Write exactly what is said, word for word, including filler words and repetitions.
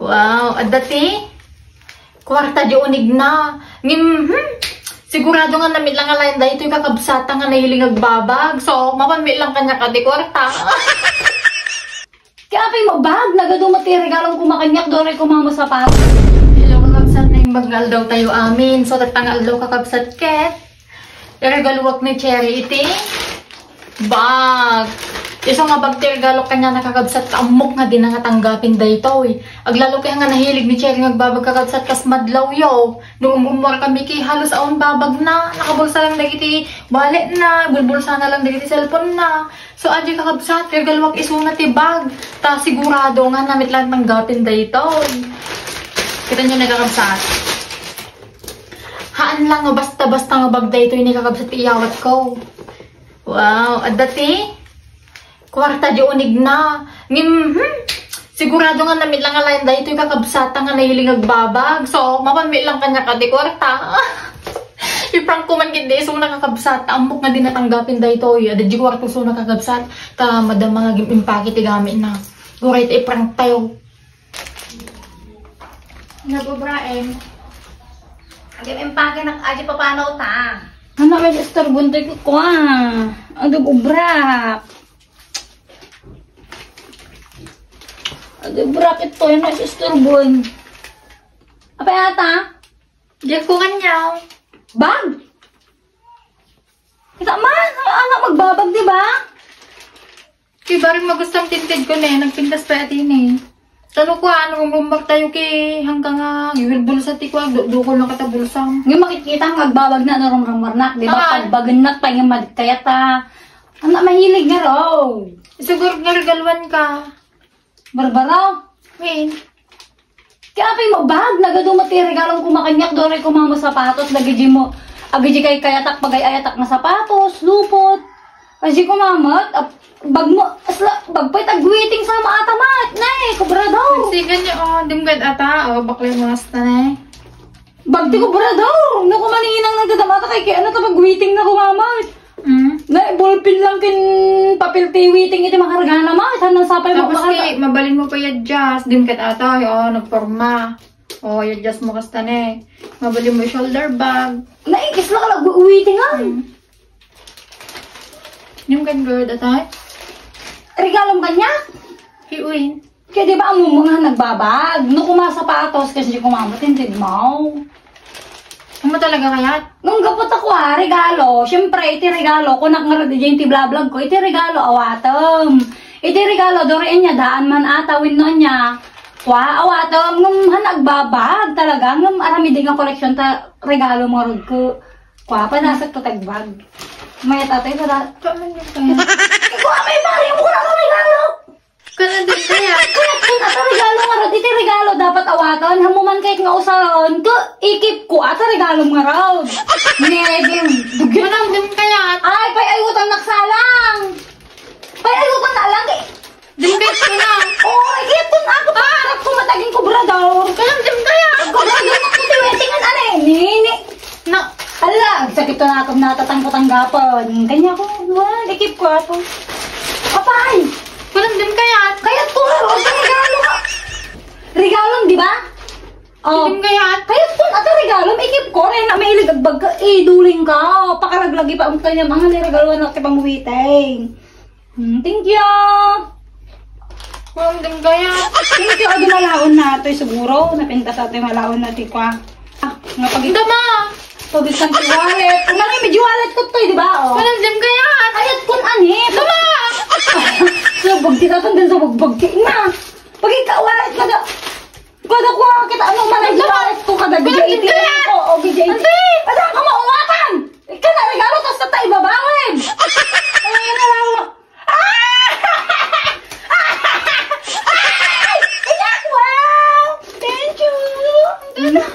Wow, adda ti kuarta di unegna. Ngem, hmm, sigurado nga namit lang alaen daytoy kakabsat nga nahilig agbabag. So, mapanmit lang kaniak ti kuarta. Kaya apay mo, bag? Nagadu met ti regalom koma kaniak, dua met koma met sapatos. Hello, kakabsat, naimbag nga aldaw tayo amin. So, tatta nga aldaw, kakabsat ket, iregaluak ni Cherry iti bag. Isu nga bag ti iregalok kaniana, kakabsat, ammok nga dina nga tanggapin daytoy. Aglalo kaya nga nahilig ni Cherry nga agbabag, kakabsat, kas madlawyo. No umrummuar kami ket halos awan babagna. Nakabulsa lang dagiti walletna, bulbulsana lang dagiti cellphonena. So, adi, kakabsat, regaluak isuna ti bag. Ta sigurado nga namit lang tanggapin daytoy. Kitaenyo, kakabsat. Haan lang nga basta-basta nga bag daytoy ni kakabsat ti iyawatko. Wow, adda ti kuarta di unegna. Ngem, hmm, sigurado nga namit lang alaen daytoy kakabsat nga nahilig agbabag. So, mapanmit lang kaniak ti kuarta. I-prank ko man ketdi isuna, kakabsat. Ammok nga dina tanggapin daytoy. Adda di kuarta isuna, kakabsat. Ta madama nga agim-impake ti gamitna. Uray ta i-prank tayo. Nabubraem. Agim-impake nak adi papanawta. Ano, may istorbon ti kukua. Agim-ubrak. Agim-ubrak ito, yan ay istorbon. Apay ata? Diak ko kanyaw. Bag? Kita man, anak magbabag, di ba? Kay bareng magusto ang tinted ko ne, nagpintas pa ati ne. Talo ko, ano, kung lumbar tayo kay hanggang nga, iwil bulsa ti ko, du-, dukol na kata bulsa. Nga makikita nga agbabag na, ano, rumrumar na, di ba? Awan. Pagbagan na, tayo madkayat, ah. Ano, mahilig nga raw. Siguro nga regaluan ka. Barbara? Win. Kaya apay mo, bag, nagadu met ti regalom koma kaniak, dua met koma met sapatos, dagiti mo, agidi kay kayatak, pagay-ayatak nga sapatos, lupot. Adi koma met, ap-, bag mo, asla, bag pay tagwiting sa maata met, ne, kobrador. Sige niya, oh, dim gad ata, oh, bakla mo asta, ne. Bag ti kobrador, no, koma ni inang nagdadamata kay, kay ano, ta pagwiting na koma met. Mm. Na, ballpen lang ken papel ti witing iti makargana, ma. Saan nang sapay mo? Tapos makarga? Ti, mabalin mo pay adjust. Dim ket ata, o, nagporma. O, i-adjust mo kasta ne. Mabalin mo shoulder bag. Naikis lang ka nagwiting, ah. Mm. Dim ket good, atay? Regalom kaniak? Hi Uwin. Kaya di ba, ammom nga nagbabag? No koma sapatos, kas di koma met, intedmo. Amo talaga kayat? Nung gapu ta kua, regalo. Siyempre, iti regalo, kunak nga rod, iti blablag ko, iti regalo, awatem. Iti regalo, duri anya, daan man ata, wenno anya. Kua, awatem, ngem han agbabag talaga, ngem aramid nga koleksyon ta regalo mo rod ko. Kua, panasak ko tagbag. May tatay ko da. Kaman yung kaya? Kua, may Mario mo na regalo. Kaya din kaya? Kaya kun ata regalo nga rod, iti regalo dapat awaten, hammo man kayat nga usaron, ko ikip ko ata regalo nga rod. Ne, di, dugyan. Manang din kaya? Ay, pay ay utang naksalang. Pay ay utang na lang, eh. Din kaya ko na. Oo, ikip kun ako pa, ah! Ako mataging kobrador. Kaya din kaya? Kobrador na ko, tiwetingan, ano, eh, ni, ni. Na, ala, agsakit ko na akong natatangko-tanggapan. Kanya ko, wala, ikip ko ato. Apay! Walang din kayat. Kayat ko nga, o, sa regalo ka. Regalo, di ba? O. Din kayat. Kayat ko, ato regalo, ikip ko, rin na mahilig agbag ka, eh, duling ka. Pakalaglagi pa ang kanya, mga niregalo na kita mawiting. Hmm, thank you. Walang din kaya. Thank you. Adi malaon na ito, eh, siguro. Napintas ito yung malaon na ti kwa. Ah, nga pag- Dama! Pag-isang ti wallet. Umali, medyo wallet ko to, eh, di ba? O. Walang din kaya. Ayat kun ani. Dama! So, bagti na tandaan sa bagbagti na. Pag ikaw wallet ka na. Kada ko, kita ano man ang ginamit ko kada Ante! G J T ko, o, G J T. Ante! Ada ka maungatan! Ika na regalo, tas sa tayo babawin! Ay, na lang mo. Ah! Ay! Iyak! Wow! Thank you! Ang ganda!